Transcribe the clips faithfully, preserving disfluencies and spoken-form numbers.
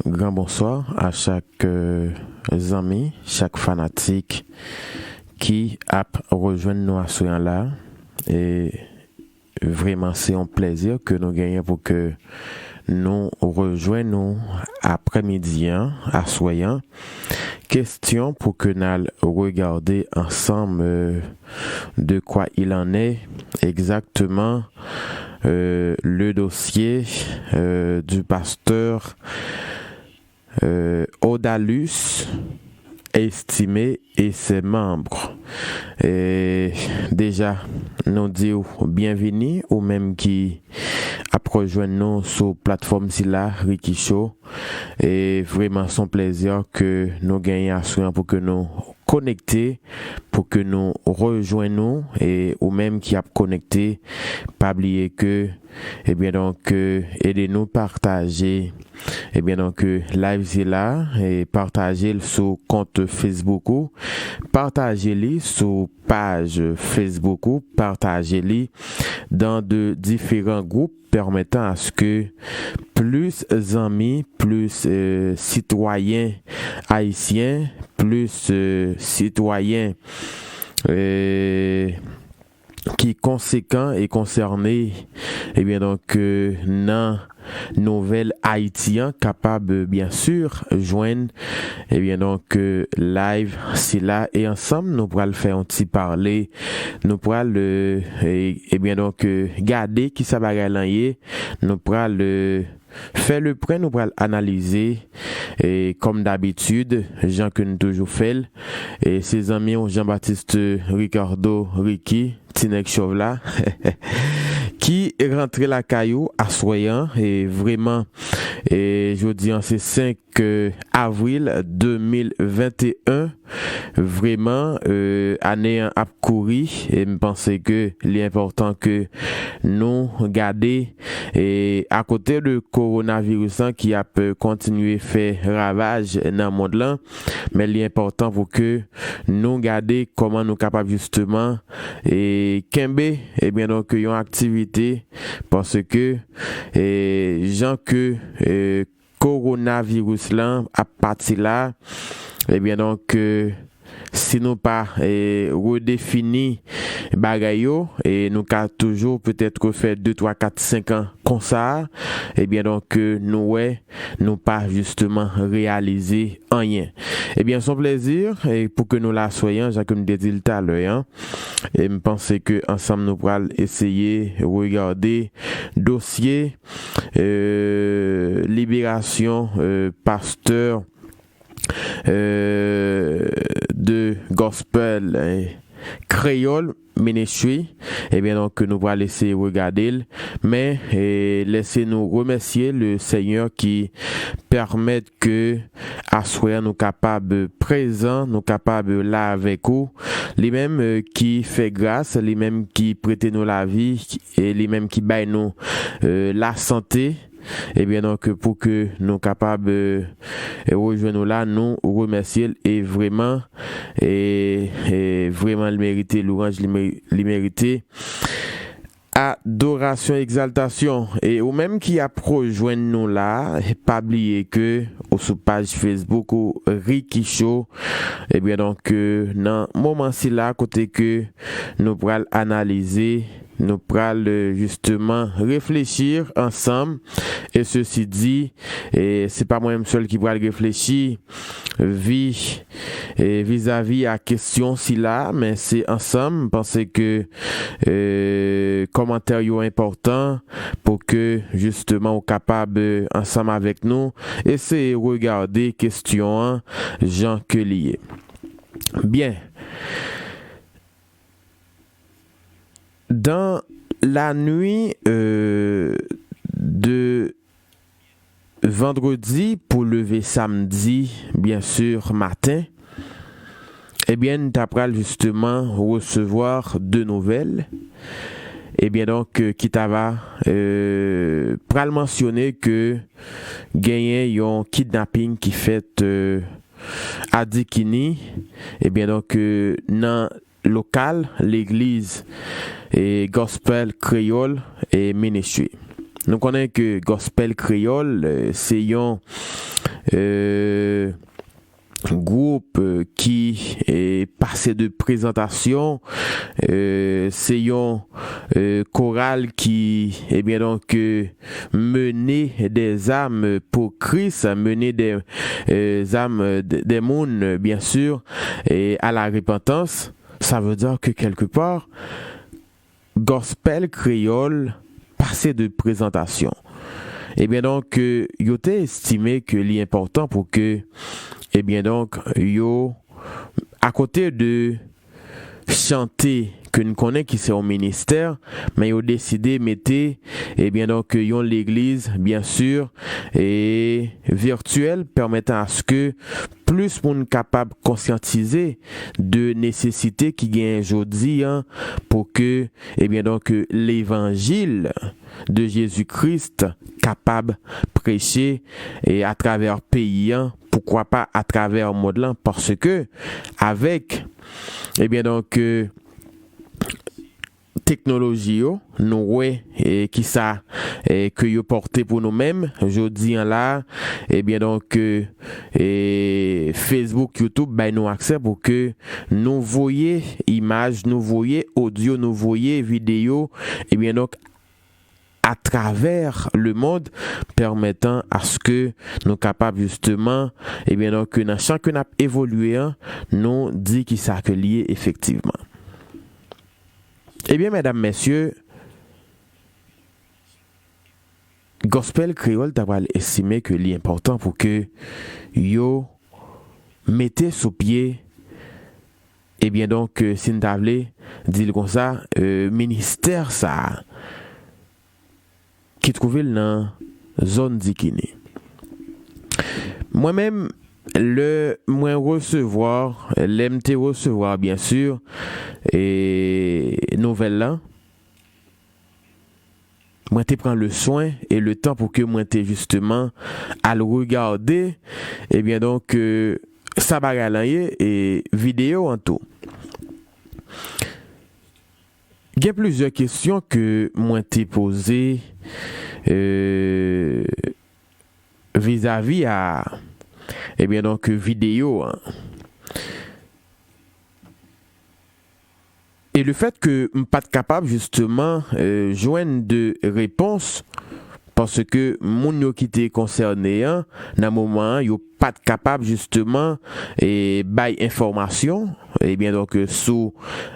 gran bonswa a chak, euh, zanmi, chak fanatik ki ap rejwenn nou aswè an la. E vreman, se yon plèzi ke nou genyen pou ke nou rejwenn nou aprèmidi an, aswè an. Kesyon pou ke n al regade ansanm, euh, de quoi il en est exactement, euh, le dossier, euh, du pasteur, euh, Odalus Estimé et ses membres. E deja, nou di w byenvini, ou menm ki ap rejwenn nou sou platfòm sila, Ricky Show. E vreman, se yon plèzi ke nou genyen aswè an pou ke nou konekte, pou ke nou rejwenn nou. E ou menm ki ap konekte, pa bliye ke, ebyen donk, euh, ede nou pataje, ebyen donk, euh, live sila, e pataje l sou kont Facebook ou, pataje li sou paj Facebook ou, pataje li dans de différents groupes permettant à ce que plis zanmi, plis, euh, sitwayen ayisyen, plis, euh, sitwayen, euh, ki konsekan e konsène, ebyen donk, euh, nan nouvèl Ayiti an kapab, euh, byen si, jwenn, ebyen donk, euh, live sila, e ansanm nou pral fè yon ti pale, nou pral, euh, e, ebyen donk, euh, gade kisa bagay lan ye, nou pral, euh, fè le pwen, nou pral analize, e kòm dabitid, jan ke n toujou fè l, e se zanmi w Jean-Baptiste Ricardo Ricky, ti nèg chòv la, ki rantre lakay ou aswè an, e vreman, e jodi an se senk, euh, avril de mil venteyen, vreman, euh, ane an ap kouri, e m panse ke li enpòtan ke nou gade, e akote de kowonaviris lan ki ap, euh, kontinye fè ravaj nan mond lan, men li enpòtan pou ke nou gade kòman nou kapab jisteman, e kenbe, ebyen donk, yon aktivite, paske, e jan ke, e kowonaviris lan ap pati la, ebyen donk, euh, si nou pa, e, redefini bagay yo, e nou ka toujou petèt refè de, twa, kat, senk an konsa, ebyen donk, euh, nou wè, nou pa jisteman reyalize anyen. Ebyen, se yon plèzi, e pou ke nou la aswè an, jan ke m te di l talè an, e m panse ke ansanm nou pral eseye regade dosye, euh, liberasyon, euh, pastè, euh, de Gospel, eh, Kreyòl Ministry. Ebyen, donk, nou pral eseye regade l. Men, e lèse nou remèsye le Senyè ki pèmèt ke aswè an nou kapab prezan, nou kapab la avèk ou. Li menm, euh, ki fè gras, li menm ki prete nou lavi, e li menm ki bay nou, euh, lasante. Ebyen, donk, pou ke nou kapab, euh, rejwenn nou la, nou remèsye l, e vreman, e, e vreman, li merite lwanj, li me-, li merite adorasyon, egzaltasyon. E ou menm ki ap rejwenn nou la, pa bliye ke ou sou paj Facebook ou Ricky Show. Ebyen, donk, euh, nan moman sila, kote ke nou pral analize, nou pral, euh, jisteman reflechi ansanm. E sesi di, e se pa mwen menm sèl ki pral reflechi vi, e vizavi a kesyon sila, men se ansanm. M panse ke, euh, kòmantè yo enpòtan pou ke jisteman ou kapab, euh, ansanm avèk nou, eseye regade kesyon an jan ke li ye. Byen. Dans la nuit, euh, de vendredi pou leve samdi, byen si, maten, ebyen, n ta pral jisteman resevwa de nouvèl, ebyen, donk, euh, ki ta va, euh, pral mansyone ke genyen yon kidnaping ki fèt, euh, Adikini, ebyen, donk, euh, nan lokal legliz, e, Gospel Kreyòl, e, Ministry. Nou konnen ke Gospel Kreyòl, e, se yon, euh, gwoup, euh, ki, eh, pase de prezantasyon, euh, se yon, euh, koral ki, ebyen donk, euh, mennen dè zam pou Kris, mennen dè, euh, zam, euh, dè, dè moun, euh, byen si, e a la repantans. Sa vle di ke kèlke pa, gospel kreyòl pase de prezantasyon. Ebyen donk, euh, yo te estime ke li enpòtan pou ke, ebyen donk, yo, akote de chante ke n konnen ki se yon ministè, men yo deside mete, ebyen donk, yon legliz, byen si, e virtyèl, pèmètan aske plis moun kapab konsyantize de nesesite ki genyen jodi an pou ke, ebyen donk, levanjil de Jezi Kris kapab preche e atravè peyi an, poukwa pa atravè mond lan, paske avèk, ebyen donk, teknoloji yo, nou wè, e, kisa, e, ke yo pòte pou nou menm. Jodi an la, ebyen donk, e, Facebook, YouTube bay nou aksè pou ke nou voye imaj, nou voye odyo, nou voye videyo, ebyen donk, atravè lemond, pèmètan aske nou kapab jisteman, ebyen donk, nan chan ke n ap evolye an, nou di kisa ke li ye efektivman. Ebyen, medam, mesye, gospel kreyòl ta pral estime ke li enpòtan pou ke yo mete sou pye, ebyen donk, euh, si n ta vle di l konsa, euh, ministè sa a ki twouve l nan zòn Dikini. Mwen menm, lè mwen resevwa, lè m te resevwa, byen si, e nouvèl lan, mwen te pran le swen e le tan pou ke mwen te jisteman al regade, ebyen donk, euh, sa bagay lan ye, e videyo an tou. Gen plizyè kesyon ke mwen te poze, euh, vizavi a, ebyen donk, videyo an. E le fèt ke m pa t kapab jisteman, euh, jwenn de repons, paske moun yo ki te konsène an, nan moman an, yo pa t kapab jisteman, e, bay enfòmasyon, ebyen donk, sou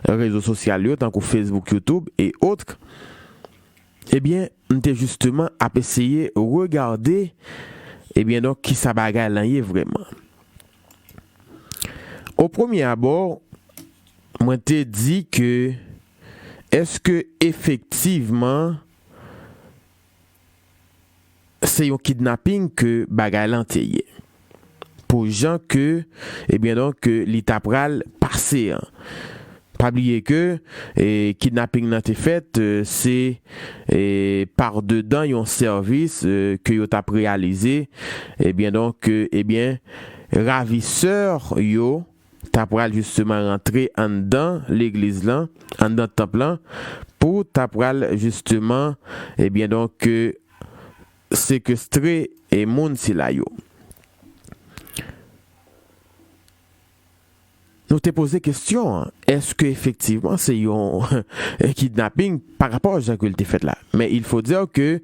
rezo sosyal yo, tankou Facebook, YouTube e otre. Ebyen, m te jisteman ap eseye regade, ebyen donk, kisa bagay lan ye vrèman. O premye abò, mwen te di ke èske efektivman se yon kidnaping ke bagay lan te ye? Pou jan ke, ebyen donk, ke li ta pral pase an. Pa bliye ke, e, kidnaping lan te fèt, e, se, e, pa dedan yon sèvis, e, ke yo t ap reyalize. Ebyen donk, e, ebyen, ravisè yo ta pral jisteman rantre anndan legliz lan, anndan tanp lan, pou ta pral jisteman, ebyen donk, e, sekestre, e, moun sila yo. Nou te poze kesyon an, èske efektivman se yon kidnaping pa rapò a jan ke l te fèt la? Men il faut dire que,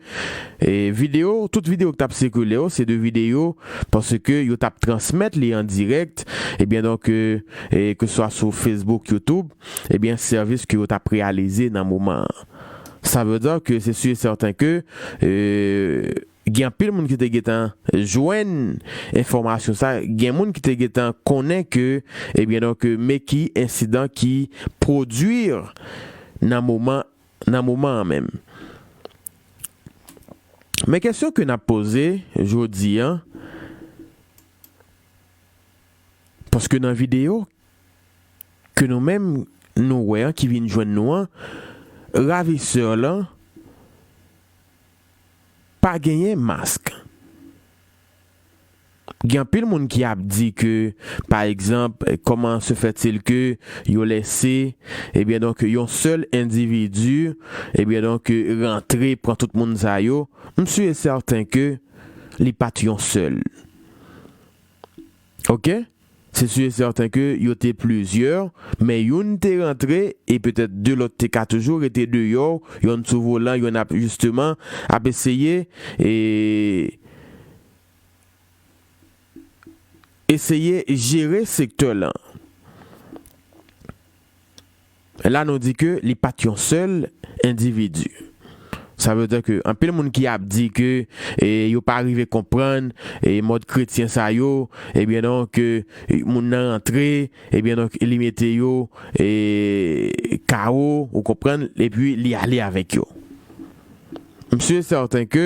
e, videyo, tout videyo ki t ap sikile yo, se de videyo paske yo t ap transmèt li an dirèk, ebyen donk, e, e, ke swa sou Facebook, YouTube, ebyen, sèvis ke yo t ap reyalize nan moman an. Sa vle di ke se si e sèten ke, e, gen anpil moun ki te gentan jwenn enfòmasyon sa, gen moun ki te gentan konnen ke, ebyen, donk, men ki ensidan ki pwodui nan moman, nan moman an menm. Men kesyon ke n ap poze jodi an, paske nan videyo ke nou menm nou wè an, ki vin jwenn nou an, ravisè lan pa genyen mask. Gen anpil moun ki ap di ke, pa egzanp, comment se fait-il que yo lèse, ebyen donk, yon sèl endividi, ebyen donk, rantre, pran tout moun sa yo? M si e sèten ke li pa t yon sèl. Ok? Se si e sèten ke yo te plizyè, men youn te rantre e petèt de lòt te ka toujou rete deyò, yonn sou volan, yonn ap jisteman ap eseye e eseye jere sektè lan. La nou di ke li pa t yon sèl endividi. Sa vle di ke anpil moun ki ap di ke e, yo pa rive konprann e, mòd kretyen sa yo, ebyen donk e, moun nan rantre, ebyen donk li mete yo e, kawo, ou konprann, epi li ale avèk yo. M si e sèten ke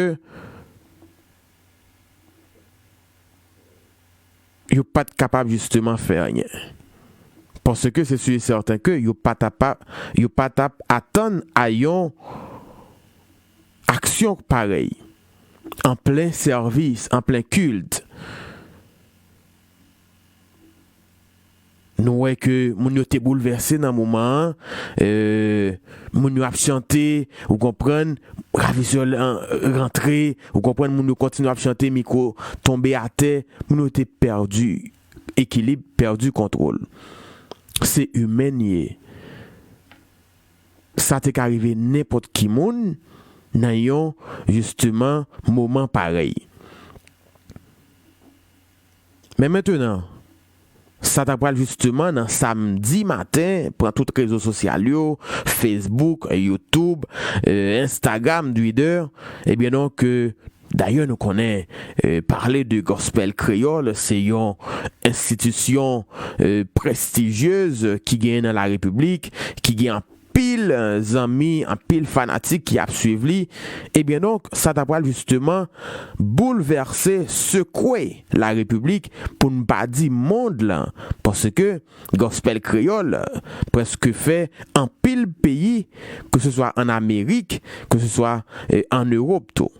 yo pa t kapab jisteman fè anyen. Paske se si e sèten ke yo pa t ap, yo pa t ap atann a yon aksyon parèy an plen sèvis, an plen kilt. Nou wè ke moun yo te boulvèse nan moman an, e, moun yo ap chante, ou konprann, ravisè lan rantre, ou konprann, moun yo kontinye ap chante, mikwo tonbe atè, moun yo te pèdi ekilib, pèdi kontwòl. Se imen ye. Sa te ka rive nenpòt ki moun nan yon, jisteman, moman parèy. Men mentenan, sa ta pral jisteman nan samdi maten, pran tout rezo sosyal yo, Facebook, YouTube, e, Instagram, Twitter, ebyen donk, e, dayè nou konnen, e, pale de Gospel Kreyòl, se yon enstitisyon e, prestijyez ki genyen nan la Repiblik, ki gen anpil e, zanmi, anpil fanatik ki ap swiv li, ebyen donk, sa ta pral jisteman boulvèse, sekwe la Repiblik, pou n pa di mond lan, paske Gospel Kreyòl prèske fè anpil peyi, ke se swa an Amerik, ke se swa e, an Ewòp tou.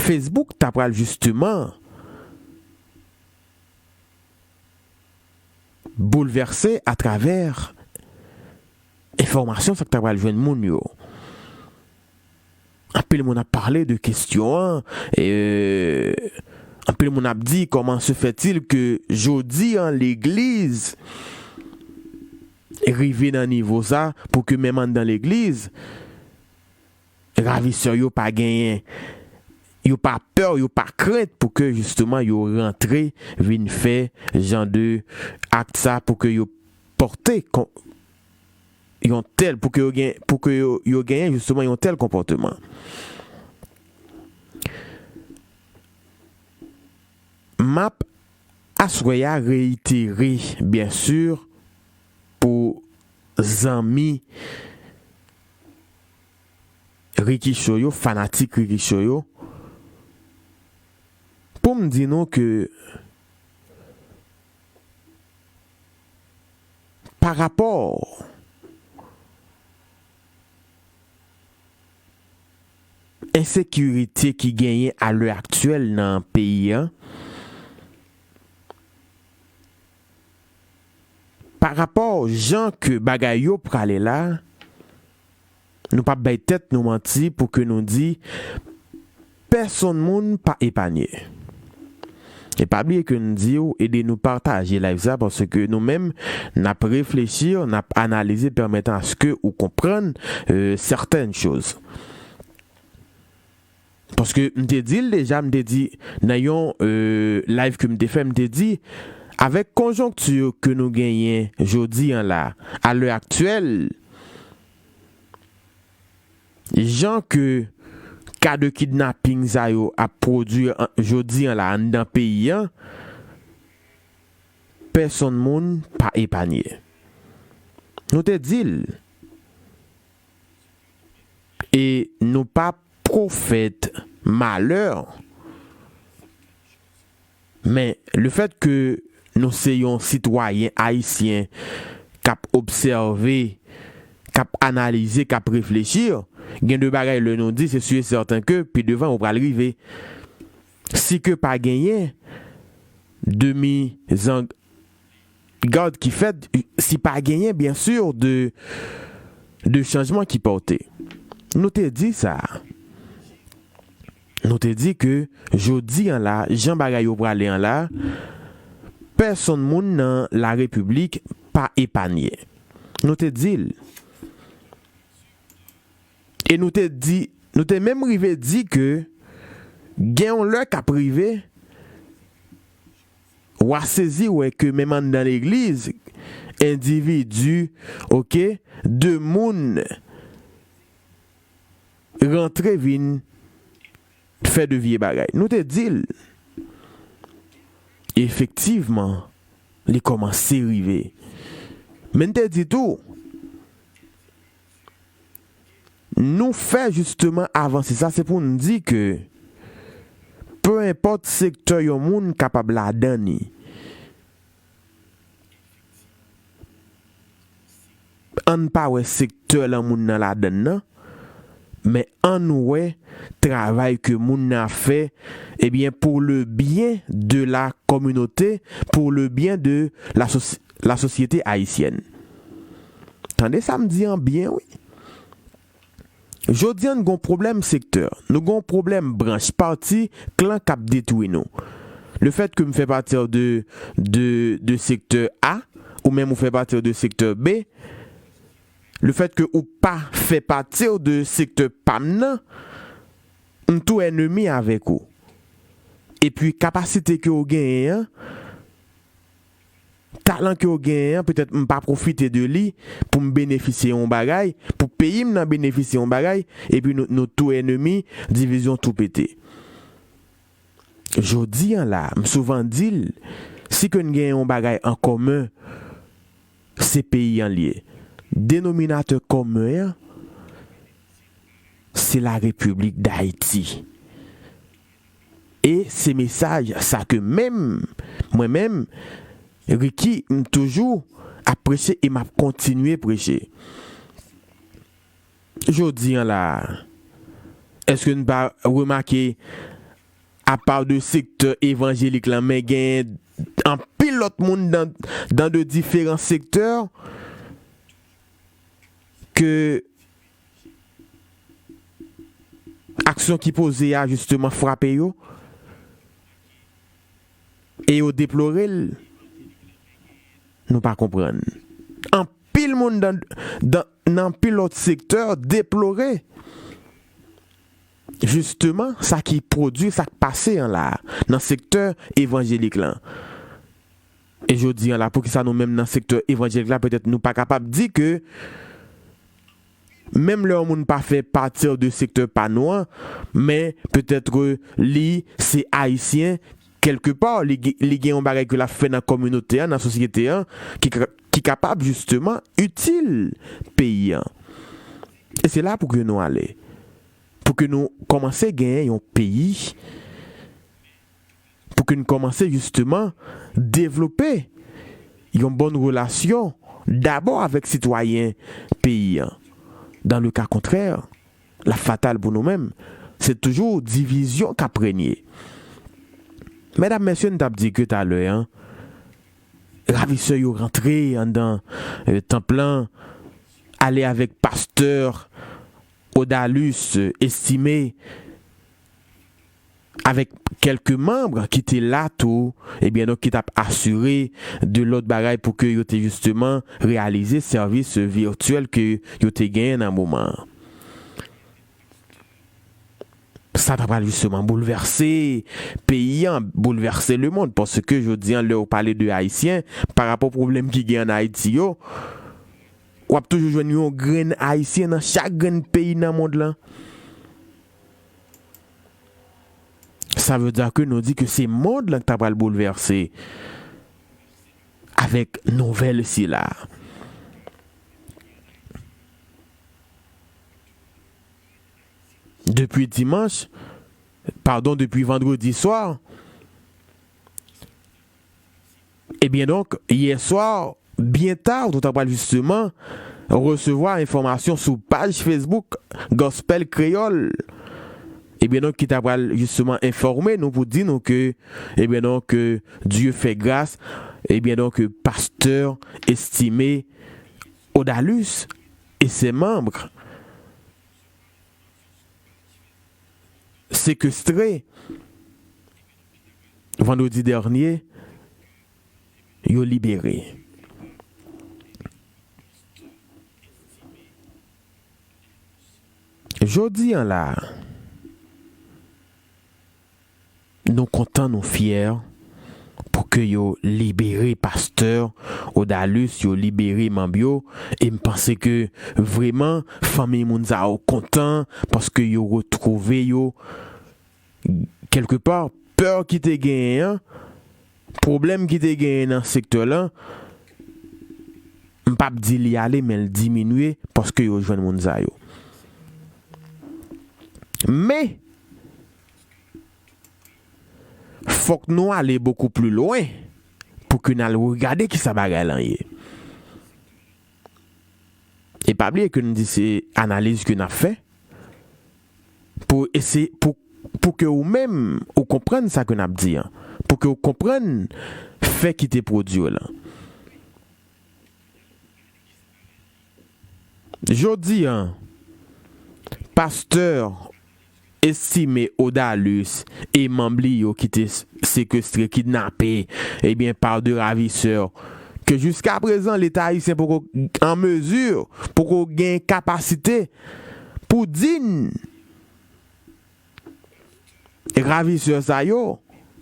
Facebook ta pral jisteman boulvèse atravè enfòmasyon sa k ta pral jwenn moun yo. Anpil moun ap pale de kesyon an, e anpil moun ap di, comment se fait-il que jodi an legliz rive nan nivo sa, pou ke menm anndan legliz, ravisè yo pa genyen, yo pa pè, yo pa krent pou ke jisteman yo rantre, vin fè jan de akt sa, pou ke yo pòte kon, yon tèl, pou ke yo gen, pou ke yo, yo genyen jisteman yon tèl konpòteman. M ap aswè a reyitere, byen si, pou zanmi Ricky Show yo, fanatik Ricky Show yo, pou m di nou ke pa rapò ensekirite ki genyen a lè aktyèl nan peyi an, pa rapò jan ke bagay yo prale la, nou p ap bay tèt nou manti pou ke nou di pèsonn moun pa epanye. E pa bliye ke n di w ede nou pataje live sa, paske nou menm, n ap reflechi, n ap analize, pèmèt aske ou konprann, e, sètèn choz. Paske m te di l deja, m te di nan yon, e, live ke m te fè, m te di, avèk konjonkti ke nou genyen jodi an la, a lè aktyèl, jan ke ka de kidnaping sa yo ap pwodui an, jodi an la anndan peyi an, pèsonn moun pa epanye. Nou te di l. E nou pa pwofèt malè. Men lefèt ke nou se yon sitwayen ayisyen k ap obsève, k ap analize, k ap reflechi, gen de bagay lè nou di, se si e sèten ke pi devan ou pral rive. Si ke pa genyen demi zang gad ki fèt, si pa genyen, byen si, de, de chanjman ki pòte. Nou te di sa. Nou te di ke jodi an la, jan bagay yo prale an la, pèsonn moun nan la repiblik pa epanye. Nou te di l. E nou te di, nou te menm rive di ke gen yon lè k ap rive, w a sezi wè ke menm anndan legliz, endividi, oke, de moun rantre vin fè de vye bagay. Nou te di l, efektivman, li kòmanse rive. Men n te di tou, nou fè jisteman avanse sa, se pou n di ke pe enpòt sektè yon moun kapab ladan li, ann pa wè sektè lan moun nan ladan l nan, men ann wè travay ke moun nan ap fè, ebyen, pour le bien de la communauté, pour le bien de la soci-, la société haïtienne. Tande sa m di an byen, wi. Jodi an, n gon pwoblèm sektè, nou gon pwoblèm branch, pati, klan k ap detwi nou. Le fèt ke m fè pati de, de, de sektè A, ou menm ou fè pati de sektè B, le fèt ke ou pa fè pati de sektè pa m nan, m tou ènmi avèk ou. Epi kapasite ke w genyen an, talan ke w genyen an, petèt m pa pwofite de li pou m benefisye yon bagay, pou peyi m nan benefisye yon bagay, epi nou, nou tou ènmi, divizyon tou pete. Jodi an la, m souvan di l, si ke n gen yon bagay an kòmen, se peyi an l ye. Denominatè kòmen an, se la Repiblik Dayiti. E se mesaj sa ke menm, mwen menm, Ricky, m toujou ap preche e m ap kontinye preche. Jodi an la, èske n pa remake, apa de sektè evanjelik lan, men gen anpil lòt moun dan, dan de diferan sektè ke aksyon ki poze a jisteman frape yo e yo deplore l? Nou pa konprann. Anpil moun dan, dan, nan anpil lòt sektè deplore jisteman sa ki pwodui, sa k pase an la, nan sektè evanjelik lan. E jodi an la, poukisa nou menm nan sektè evanjelik la, petèt nou pa kapab di ke menm lè yon moun pa fè pati de sektè pa nou an, men petèt li se ayisyen, kèlkepa, li, li gen yon bagay ke l ap fè nan kominote an, nan sosyete an, ki, ka- ki kapab jisteman itil peyi an. E se la pou ke nou ale. Pou ke nou kòmanse genyen yon peyi, pou ke nou kòmanse jisteman devlope yon bòn relasyon dabò avèk sitwayen peyi an. Dan le ka kontrè, l ap fatal pou nou menm. Se toujou divizyon k ap renye. Medam, mesye, n t ap di ke talè an, ravisè yo rantre anndan, eh, tanp lan, ale avèk pastè Odalus, eh, Estimé, avèk kèlke manm ki te la tou, ebyen, donk, ki t ap asire de lòt bagay pou ke yo te jisteman reyalize sèvis vityèl ke yo te genyen nan moman an. Sa ta pral jisteman boulvèse peyi an, boulvèse lemonn, paske jodi an, lè w pale de Ayisyen, pa rapò pwoblèm ki gen ann Ayiti yo, w ap toujou jwenn yon grenn Ayisyen nan chak grenn peyi nan mond lan. Sa vle di ke nou di ke se mond lan ki ta pral boulvèse avèk nouvèl sila. Depi dimanch, padon, depi vandredi swa, ebyen donk, yè swa, byen ta, nou ta pral jisteman resevwa enfòmasyon sou paj Facebook Gospel Kreyòl. Ebyen donk, ki ta pral jisteman enfòme nou pou di nou ke, ebyen donk, ke Dye fè gras, ebyen donk, ke pastè Estimé Odalus et ses membres, sekestre vandredi dènye, yo libere. Jodi an la, nou kontan, nou fyè pou ke yo libere pastè Odalus, yo libere manm yo, e m panse ke vrèman fanmi moun sa yo kontan paske yo retwouve yo kèlkepa, pè ki te genyen an, pwoblèm ki te genyen nan sektè lan, m p ap di li ale, men l diminye paske yo jwenn moun sa yo. Men, fòk nou ale bokou pli lwen pou ke n al regade kisa bagay lan ye. E pa bliye ke n di se analiz ke n ap fè pou ese-, pou, pou ke ou menm ou konprann sa ke n ap di an, pou ke ou konprann fè ki te pwodui lan. Jodi an, pastè Estimé Odalus e manm li yo ki te s-, sekestre, kidnape, ebyen, pa de ravisè, ke jiska prezan, Leta ayisyen poko an mezi, poko gen kapasite pou di n ravisè sa yo,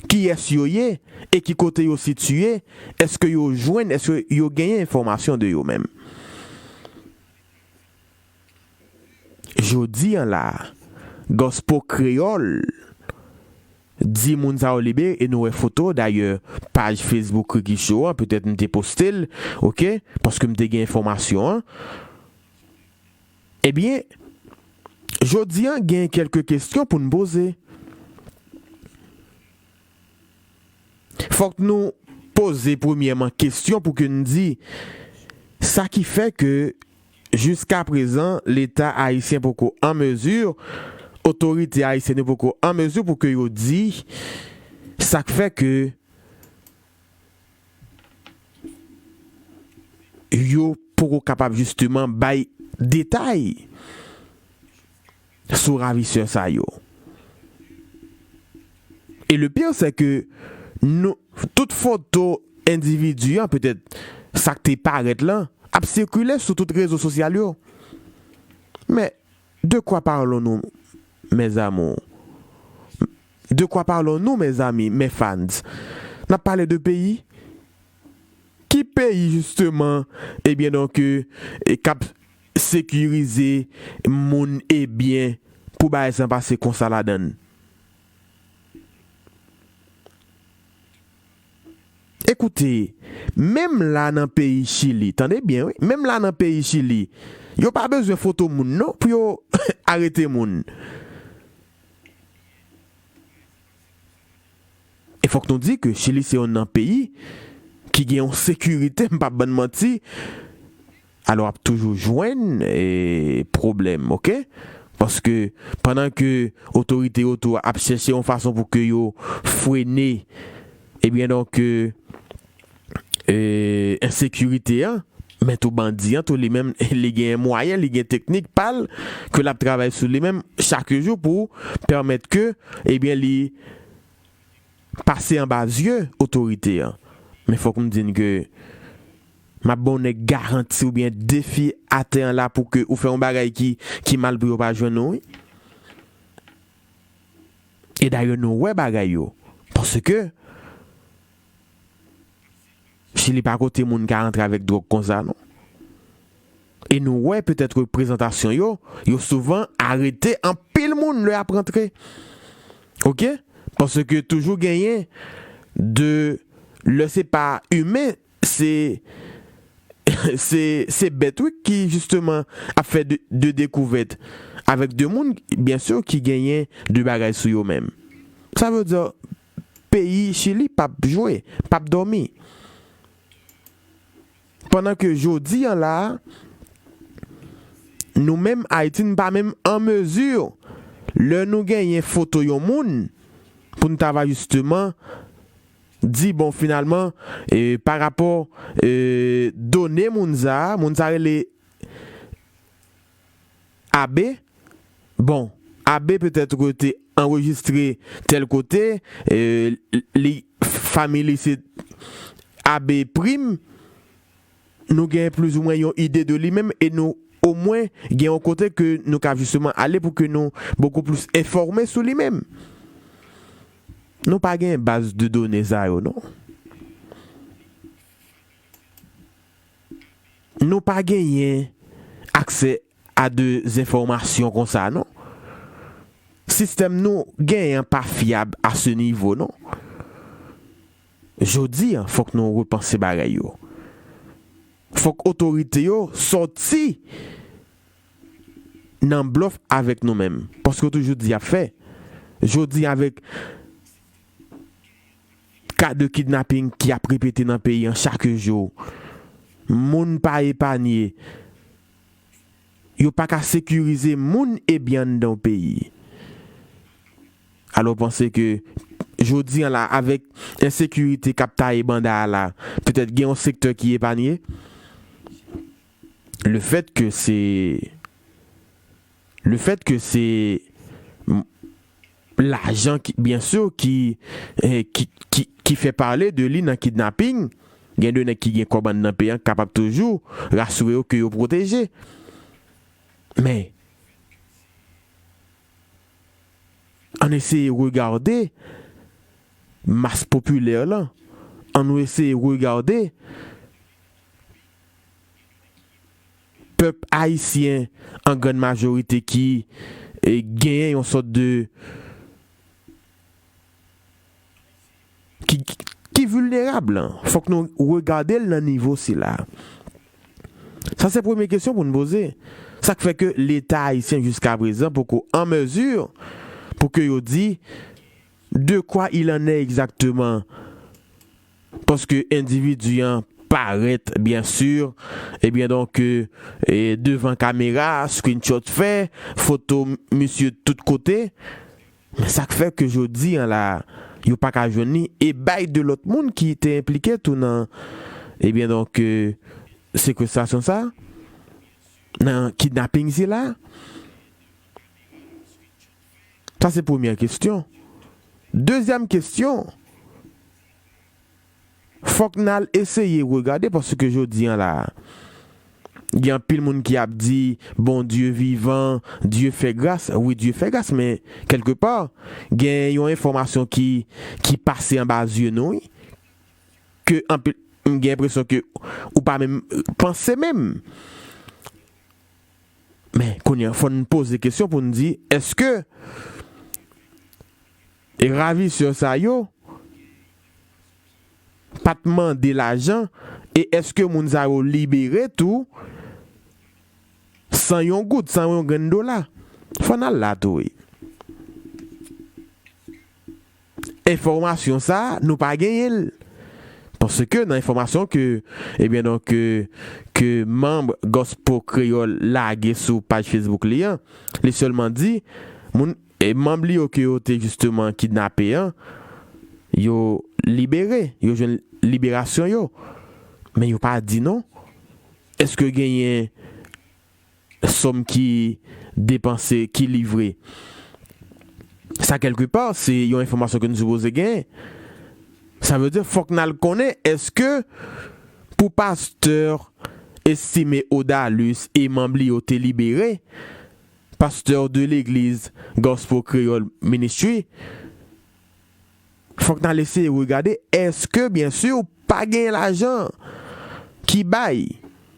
kiyès yo ye, e ki kote yo sitiye, èske yo jwenn, èske yo genyen enfòmasyon de yo menm. Jodi an la, Gospel Kreyòl di moun sa yo libere, e nou wè foto, dayè, paj Facebook Ricky Show an, petèt m te poste l, oke, paske m te gen enfòmasyon an. Ebyen, jodi an, gen kèlke kesyon pou n poze. Fòk nou poze premyèman kesyon pou ke n di sa ki fè ke jiska prezan, Leta ayisyen poko an mezi, otorite ayisyèn yo poko an mezi pou ke yo di sa k fè ke yo poko kapab jisteman bay detay sou ravisè sa yo. E le pire, c'est que nou, tout foto endividi an, petèt sa k te parèt lan, ap sikile sou tout rezo sosyal yo. Men, de quoi parlons-nous, mes amours? De quoi parlons-nous, mes amis, mes fans? N ap pale de peyi? Ki peyi, jisteman, ebyen, donk, e, e k ap sekirize moun e byen pou bagay sa pase konsa ladan l? Ekoute, menm la nan peyi Chili, tande byen, wi, menm la nan peyi Chili, yo pa bezwen foto moun non pou yo arete moun. E fòk nou di ke Chili se youn nan peyi ki gen yon sekirite, m p ap bann manti, alò ap toujou jwenn, e, pwoblèm, oke? Paske pandan ke otorite yo tou ap chèche yon fason pou ke yo frene, ebyen, donk, e, e, ensekirite an, men tou bandi an tou li menm, li gen mwayen, li gen teknik pa l ke l ap travay sou li menm chak jou pou pèmèt ke, ebyen, li pase anba zye otorite an. Men fòk m di n ke m ap ba w nèg garanti oubyen defi atè an la pou ke ou fè yon bagay ki, ki mal pou yo pa jwenn ou, wi. E dayè nou wè bagay yo. Paske Chili pa kote moun ka rantre avèk dwòg konsa, non. E nou wè petèt reprezantasyon yo, yo souvan arete anpil moun lè y ap rantre. Oke? Paske toujou genyen de, lè se pa imen, se, se, se bèt, wi, ki jisteman ap fè de, de dekouvèt avèk de moun, byen si, ki genyen de bagay sou yo menm. Sa vle di, peyi Chili p ap jwe, p ap dòmi. Pandan ke jodi an la, nou menm Ayiti, n pa menm an mezi, lè nou genyen foto yon moun, pou n ta va jisteman di, bon, finalman, e, pa rapò, e, done moun sa a, moun sa a rele Abe, bon, Abe petèt rete anrejistre tèl kote, e, li, fanmi li se Abe Prim, nou gen plizoumwen yon ide de li menm e nou omwen gen yon kote ke nou ka jisteman ale pou ke nou bokou plis enfòme sou li menm. Nou pa gen baz de done sa yo, non. Nou pa genyen aksè a de enfòmasyon konsa, non. Sistèm nou genyen an pa fyab a se nivo, non. Jodi a, fòk nou repanse bagay yo. Fòk otorite yo sòti nan blòf avèk nou menm. Paske yo toujou di y ap fè. Jodi avèk ka de kidnaping ki ap repete nan peyi an chak jou, moun pa epanye. Yo pa ka sekirize moun e byen anndan yon peyi. Alò, w panse ke jodi an la, avèk ensekirite k ap taye banda a la, petèt gen yon sektè ki epanye? Lefèt ke se, lefèt ke se m- lajan ki, byen si, ki, eh, ki, ki, ki fè pale de li nan kidnaping, gen de nèg ki gen kòb anndan peyi an k kapab toujou rasire yo ke yo pwoteje. Men, ann eseye regade mas popilè lan. Ann nou eseye regade pèp ayisyen an grann majorite ki, e, genyen yon sòt de, ki, ki vilnerab lan. Fòk nou regade l nan nivo sila. Sa se premye kesyon pou n poze. Sa k fè ke Leta ayisyen jiska prezan poko an mezi pou ke yo di de quoi il en est exactement. Paske endividi an parèt, byen si, ebyen donk, e, e, devan kamera, screenshot fè, foto misye tout kote. Men sa k fè ke jodi an la, yo pa ka jwenn li, e bay de lòt moun ki te enplike tou nan, ebyen donk, e, sekwestrasyon sa, nan kidnaping sila. Sa se premyè kesyon. Dezyèm kesyon, fòk n al eseye regade, paske jodi an la, gen anpil moun ki ap di, Bondye vivan, Dye fè gras. Wi, Dye fè gras, men kèlkepa, gen yon enfòmasyon ki, ki pase anba zye nou, wi, ke anpil, m gen enpresyon ke ou pa menm panse menm. Men, kounye a, fò n poze kesyon pou n di, èske e ravisè sa yo pa t mande lajan, e èske moun sa yo libere tou san yon goud, san yon grenn dola? Fò n al la tou, wi. Enfòmasyon sa, nou pa genyen l. Paske nan enfòmasyon ke, ebyen, donk, ke, ke manm Gospel Kreyòl lage sou paj Facebook li an, li sèlman di, moun, e manm li yo ke yo te jisteman kidnape an, yo libere, yo jwenn liberasyon yo. Men yo pa di non. Èske genyen sòm ki depanse, ki livre? Sa, kèlkepa, se yon enfòmasyon ke nou sipoze genyen. Sa vle di, fòk n al konnen, èske pou pastè Estimé Odalus e manm li yo te libere, pastè de legliz Gospel Kreyòl Ministry, fòk n al eseye regade, èske, byen si, pa gen lajan ki bay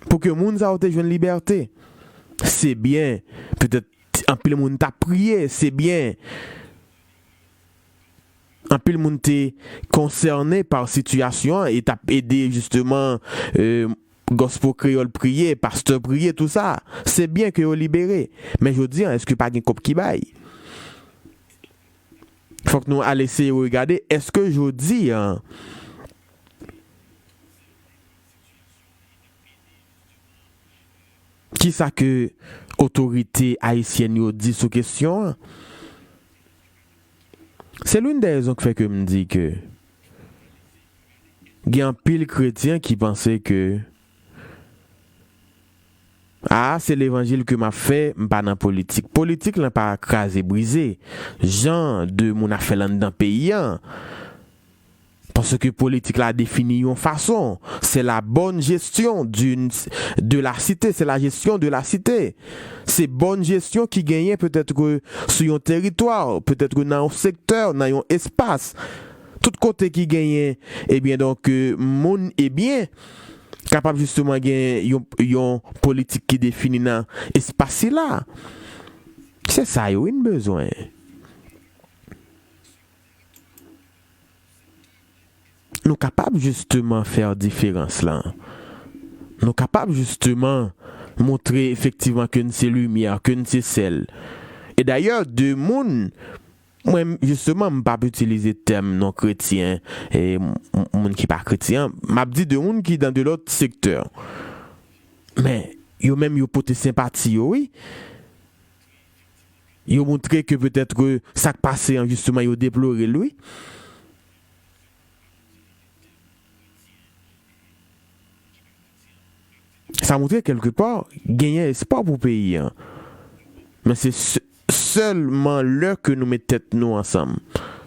pou ke moun sa yo te jwenn libète? Se byen, petèt, anpil moun t ap priye, se byen. Anpil moun te konsène pa sitiyasyon an e t ap ede, jisteman, e, Gospel Kreyòl priye, pastè priye, tou sa. Se byen ke yo libere. Men jodi an, èske pa gen kòb ki bay? Fòk nou al eseye regade, èske jodi an, kisa ke otorite ayisyèn yo di sou kesyon an? Se l'une des raisons ki fè ke m di ke gen anpil kretyen ki panse ke a, se levanjil ke m ap fè, m pa nan politik. Politik lan pa kraze brize, jan de moun ap fè l anndan peyi an. Paske politik la defini yon fason. C'est la bonne gestion d'une, de la cité, c'est la gestion de la cité. Se bòn jesyon ki genyen petèt ke sou yon teritwa, petèt ke nan yon sektè, nan yon espas. Tout kote ki genyen, ebyen, donk, euh, moun, ebyen, kapab jisteman gen yon, yon politik ki defini nan espas sila. Se sa yo, wi, n bezwen. Nou kapab jisteman fè diferans lan. Nou kapab jisteman montre efektivman ke n se limyè, ke n se sèl. E dayè, de moun, mwen, jisteman, m p ap itilize tèm non kretyen, e m, m, moun ki pa kretyen, m ap di de moun ki dan de lòt sektè. Men, yo menm, yo pote senpati yo, wi. Yo montre ke petèt ke sa k pase an, jisteman, yo deplore l, wi. Sa montre kèlkepa, genyen espwa pou peyi an. Men se sè-, sèlman lè ke nou met tèt nou ansanm.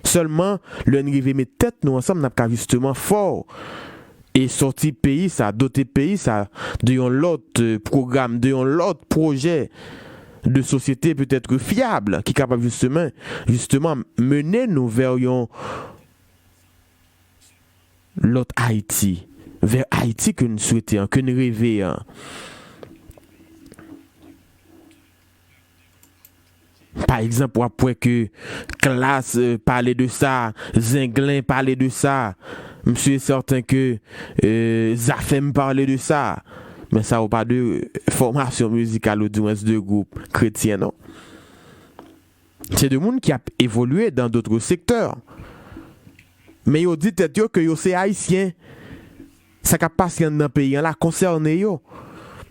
Sèlman lè n rive met tèt nou ansanm, n ap ka jisteman fò e sòti peyi sa, dote peyi sa de yon lòt, euh, pwogram, de yon lòt pwojè de sosyete petèt fyab ki kapab jisteman, jisteman mennen nou vè yon lòt Ayiti, vè Ayiti ke n swete an, ke n reve an. Pa egzanp, w ap wè ke Klass, euh, pale de sa, Zenglen pale de sa. M si e sèten ke, euh, Zafèm pale de sa. Men sa yo pa de fòmasyon mizikal oudimwens de gwoup kretyen, non. Se de moun ki ap evolye dan dotre sektè. Men yo di tèt yo ke yo se Ayisyen. Sa k ap pase anndan peyi an la konsène yo.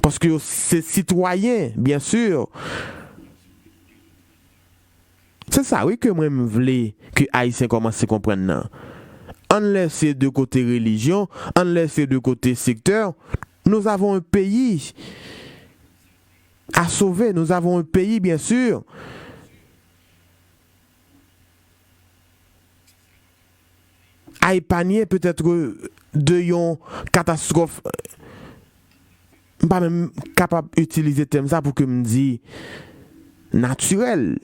Paske yo se sitwayen, byen si. Se sa, wi, ke mwen m vle ke Ayisyen kòmanse konprann nan. Ann lèse de kote relijyon, ann lèse de kote sektè, nous avons un pays à sauver, nous avons un pays, byen si, à épargner peut-être de yon katastwòf. M pa menm kapab itilize tèm sa pou ke m di natirèl.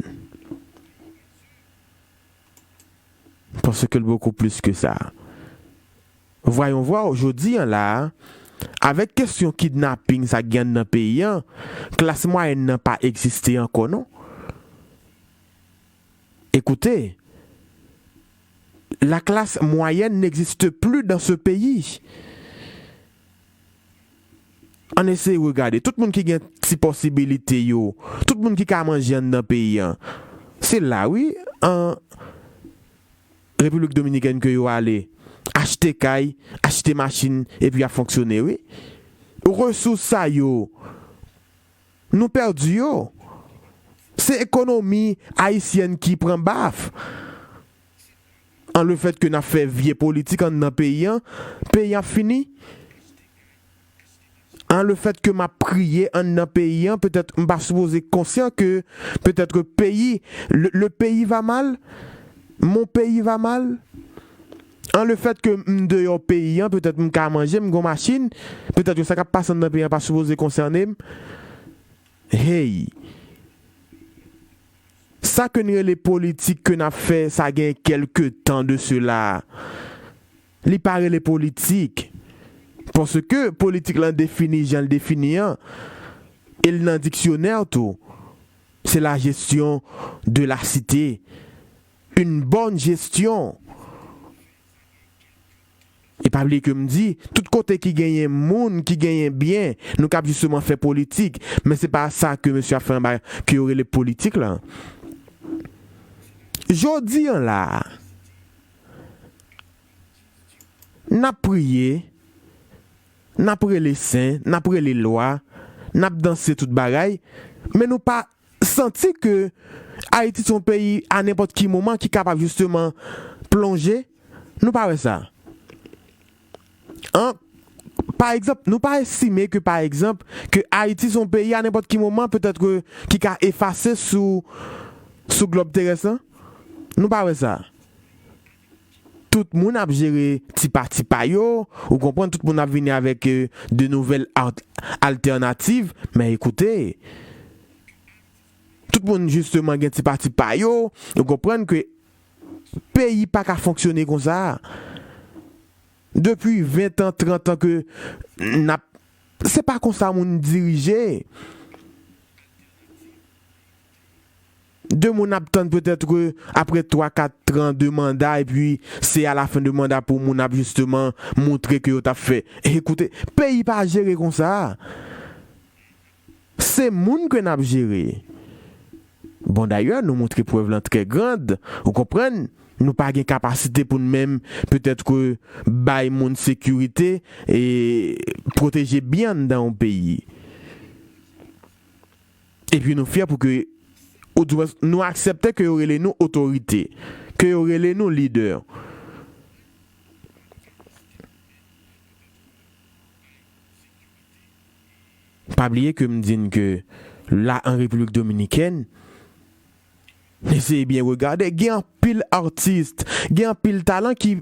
Paske l bokou plis ke sa. Voyons voir, jodi an la, avèk kesyon kidnaping sa k gen anndan peyi an, klas mwayèn nan pa egziste ankò, non. Écoutez, la classe moyenne n'existe plus dans ce pays. Ann eseye regade. Tout moun ki gen ti posibilite yo, tout moun ki ka manje anndan peyi an, se la, wi, an Repiblik Dominikèn ke yo ale achte kay, achte machin, epi y ap fonksyone, wi. Resous sa yo, nou pèdi yo. Se ekonomi ayisyèn ki pran baf. An lefèt ke n ap fè vye politik anndan peyi an, peyi an ap fini. An lefèt ke m ap kriye anndan peyi an, petèt m pa sipoze konsyan ke petèt ke peyi, le, le pays va mal, mon pays va mal. An lefèt ke m deyò peyi an, petèt m ka manje, m gon machin, petèt ke sa k ap pase anndan peyi an pa sipoze konsène m. Hey! Sa ke n rele politik ke n ap fè, sa gen kèlke tan de sela. Li pa rele politik. Paske politik lan defini jan l defini an. E l nan diksyonè tou. Se la gestion de la cité. Une bonne gestion. E pa bliye ke m di, tout kote ki genyen moun, ki genyen byen, nou kab jisteman fè politik. Men se pa sa ke mesye ap fè anba, ke yo rele politik la. Jodi an la, n ap priye, n ap rele sen, n ap rele lwa, n ap danse tout bagay, men nou pa santi ke Ayiti se yon peyi a nenpòt ki moman ki kapab jisteman plonje. Nou pa wè sa. An, Pa egzanp, nou pa estime ke, pa egzanp, ke Ayiti se yon peyi a nenpòt ki moman, petèt ke, ki ka efase sou, sou glòb terès lan? Nou pa wè sa. Tout moun ap jere ti pa ti pa yo, ou konprann, tout moun ap vini avèk, euh, de nouvelles alternatives, men ekoute, tout moun jisteman gen ti pa ti pa yo, ou konprann ke peyi pa ka fonksyone konsa. Depi ven tan, trant an ke n ap, se pa konsa moun dirije. De moun ap tann petèt ke apre twa, kat tran de manda, epi se a la fen de manda pou moun ap jisteman montre ke yo t ap fè. Ekoute, peyi pa jere konsa. Se moun ke n ap jere. Bon, dayè, nou montre prèv lan trè grand, ou konprann? Nou pa gen kapasite pou n menm, petèt ke bay moun sekirite e pwoteje byen anndan yon peyi. Epi nou fyè pou ke, oudimwens, nou aksepte ke yo rele nou otorite, ke yo rele nou lidè. Pa bliye ke m di n ke la an Repiblik Dominikèn, eseye byen regade, gen anpil atis, gen anpil talan ki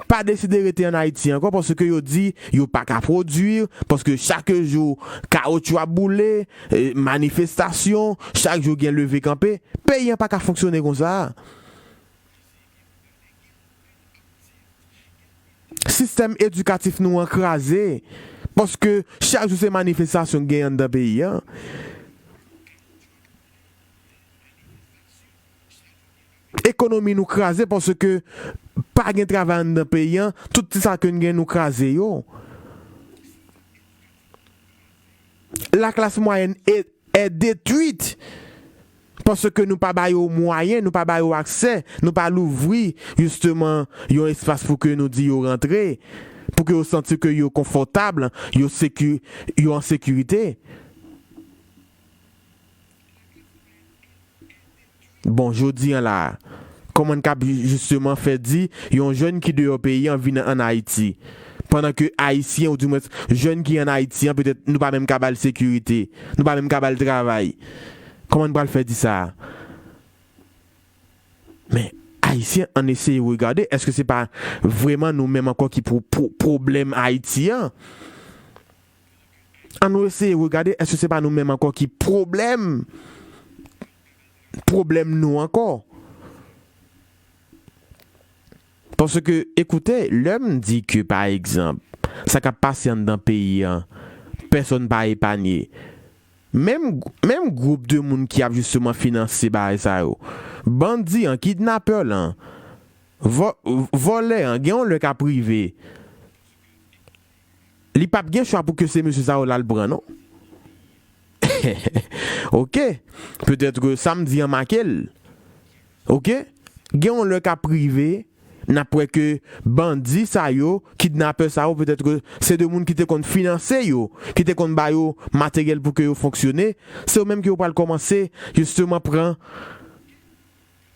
pa deside rete ann Ayiti ankò, paske yo di yo pa ka pwodui, paske chak jou kawotchou ap boule, eh, manifestasyon, chak jou gen leve kanpe. Peyi an pa ka fonksyone konsa. Sistèm edikatif nou an kraze, paske chak jou se manifestasyon k gen anndan peyi an. Ekonomi nou kraze paske pa gen travay anndan peyi an, tout ti sa ke n gen nou kraze yo. Laklas mwayèn e est détruite. Paske nou pa ba yo mwayen, nou pa ba yo aksè, nou pa louvri, jisteman, yon espas pou ke nou di yo rantre, pou ke yo santi ke yo konfòtab, yo seki-, yo an sekirite. Bon, jodi an la, kòman n kab jisteman fè di yon jèn ki deyò peyi an vin ann Ayiti? Pandan ke Ayisyen, oudimwens, jèn ki ann Ayiti an, petèt nou pa menm ka ba l sekirite, nou pa menm ka ba l travay. Kòman n pral fè di sa? Men, Ayisyen, ann eseye regade, èske se pa vrèman nou menm ankò ki pwo-, pwo-, pwoblèm Ayiti an? Ann nou eseye regade, èske se pa nou menm ankò ki pwoblèm, pwoblèm nou ankò? Paske, ekoute, lè m di ke, pa egzanp, sa k ap pase anndan peyi an, pèsonn pa epanye. Menm, menm gwoup de moun ki ap jisteman finanse bagay sa yo, bandi an, kidnapè lan, vò-, vòlè an, gen yon lè k ap rive, li p ap gen chwa pou ke se mesye sa yo l al pran, non. Oke. Petèt ke sa m di an make l. Oke. Gen yon lè k ap rive, n ap wè ke bandi sa yo, kidnapè sa yo, petèt ke se de moun ki te konn finanse yo, ki te konn ba yo materyèl pou ke yo fonksyone, se yo menm ke yo pral kòmanse, jisteman, pran.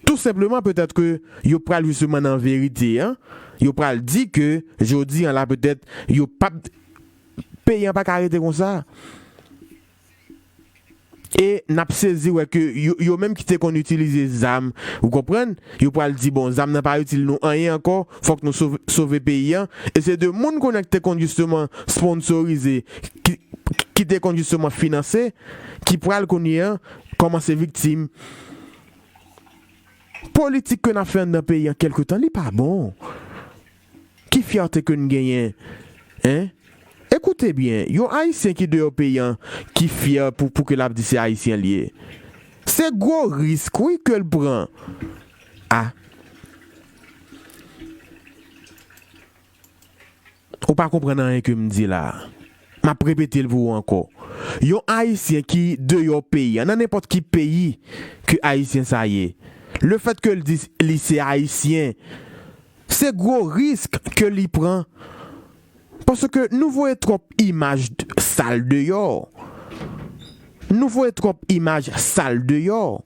Tou senpleman, petèt ke yo pral jisteman nan verite an, yo pral di ke jodi an la, petèt, yo p ap, peyi an pa ka rete konsa. E n ap sezi wè ke yo, yo menm ki te konn itilize zam, ou konprann, yo pral di, bon, zam nan pa itil nou anyen ankò, fòk nou sove, sove peyi an. E se de moun kounye a ki te konn jisteman sponsorize, ki, ki te konn jisteman finanse, ki pral kounye a kòmanse viktim. Politik ke n ap fè anndan peyi an kèlke tan, li pa bon. Ki fyète ke n genyen? Hein? Ekoute byen, yon Ayisyen ki deyò peyi an, ki fyè pou, pou ke l ap di se Ayisyen li ye. Se gwo risk, wi, ke l pran. A. Ou pa konprann anyen ke m di la a. M ap repete l pou ou ankò. Yon Ayisyen ki deyò peyi an, nan nenpòt ki peyi ke Ayisyen sa ye, lefèt ke l di li se Ayisyen, se gwo risk ke li pran. Paske nou voye twòp imaj d-, sal deyò. Nou voye twòp imaj sal deyò.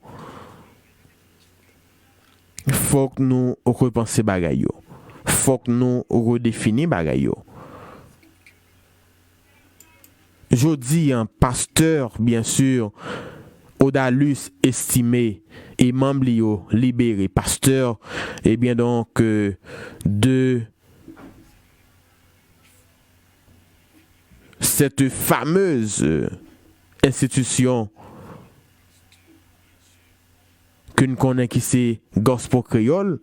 Fòk nou repanse bagay yo. Fòk nou redefini bagay yo. jodi an, pastè, byen si, Odalus Estimé e manm li yo libere. Pastè, ebyen donk, euh, de cette fameuse, euh, institution ke n konnen ki se Gospel Kreyòl,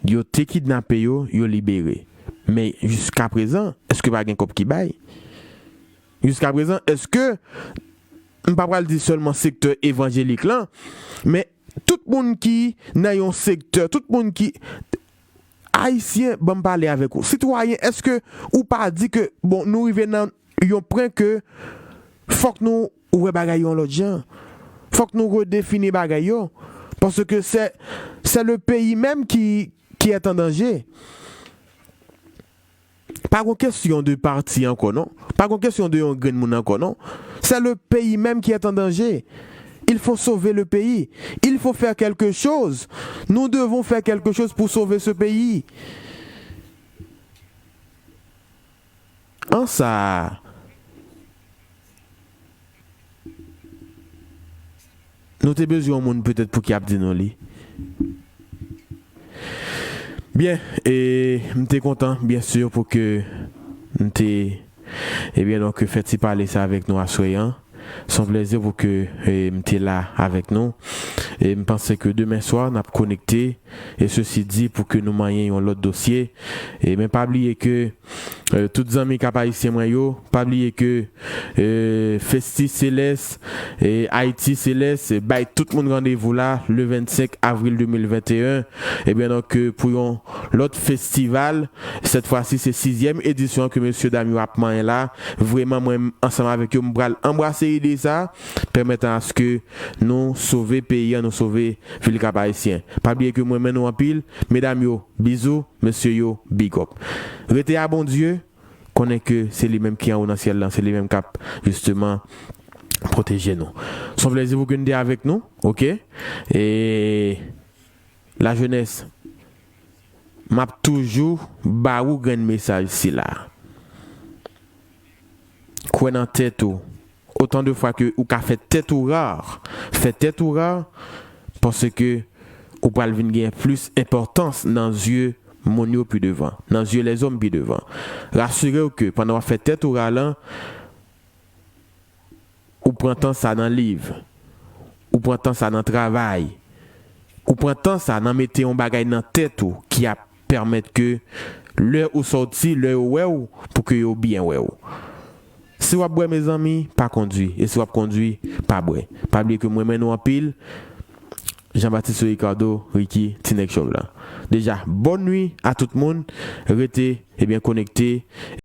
yo te kidnape yo, yo libere. Men jiskaprezan, èske pa gen kòb ki bay? Jiskaprezan, èske, m pa pral di sèlman sektè evanjelik lan, men tout moun ki nan yon sektè, tout moun ki Ayisyen, ban m pale avèk ou. Sitwayen, èske ou pa di ke, bon, nou rive nan yon pwen ke fòk nou wè bagay yon lòt jan? Fòk nou redefini bagay yo. Paske c'est, c'est le pays même qui, qui est en danger. Pa gon kesyon de pati ankò, non. Pa gon kesyon de yon grenn moun ankò, non. C'est le pays même qui est en danger. Il faut sauver le pays. Il faut faire quelque chose. Nous devons faire quelque chose pour sauver ce pays. An sa, nou te bezwen yon moun petèt pou ki ap di nou li. Byen, e m te kontan, byen si, pou ke m te, ebyen, donk, fè ti pale sa avèk nou aswè an. Se yon plèzi pou ke, e, m te la avèk nou. E m panse ke demen swa, n ap konekte. E sesi di, pou ke nou manyen yon lòt dosye. E men pa bliye ke, e, tout zanmi Kap Ayisyen mwen yo, pa bliye ke, e, Festi Selès, e, Ayiti Selès, e, bay tout moun randevou la, le vennsenk avril de mil venteyen. Ebyen, donk, e, pou yon lòt festival, sèt fwa si, se sizyèm edisyon ke mesye dam yo ap manyen la. Vrèman, mwen, ansanm avèk yo, m pral anbrase ide sa, pèmèt aske nou sove peyi an, nou sove vil Kap Ayisyen. Pa bliye ke m renmen nou anpil, medam yo, bizou, mesye yo, big up. Rete a Bondye, konnen ke se li menm ki anwo nan syèl lan, se li menm k ap, jisteman, pwoteje nou. Se yon plèzi pou ke n te avèk nou, oke? E lajenès, m ap toujou ba ou grenn mesaj sila. Kwè nan tèt ou. Otan de fwa ke ou ka fè tèt ou ra, fè tèt ou ra, paske ou pral vin gen plis enpòtans nan zye moun yo pi devan, nan zye lèzòm pi devan. Rasire w ke pandan w ap fè tèt ou ra lan, ou pran tan sa nan liv, ou pran tan sa nan travay, ou pran tan sa nan mete yon bagay nan tèt ou ki ap pèmèt ke lè ou sòti, lè yo wè w, pou ke yo byen wè w. Si w ap bwè, mezanmi, pa kondwi. E si w ap kondwi, pa bwè. Pa bliye ke m renmen nou anpil. Jean Baptiste Ricardo, Ricky, Ti Nèg Chòv la. Deja, bòn nwi a tout moun. Rete, ebyen, konekte.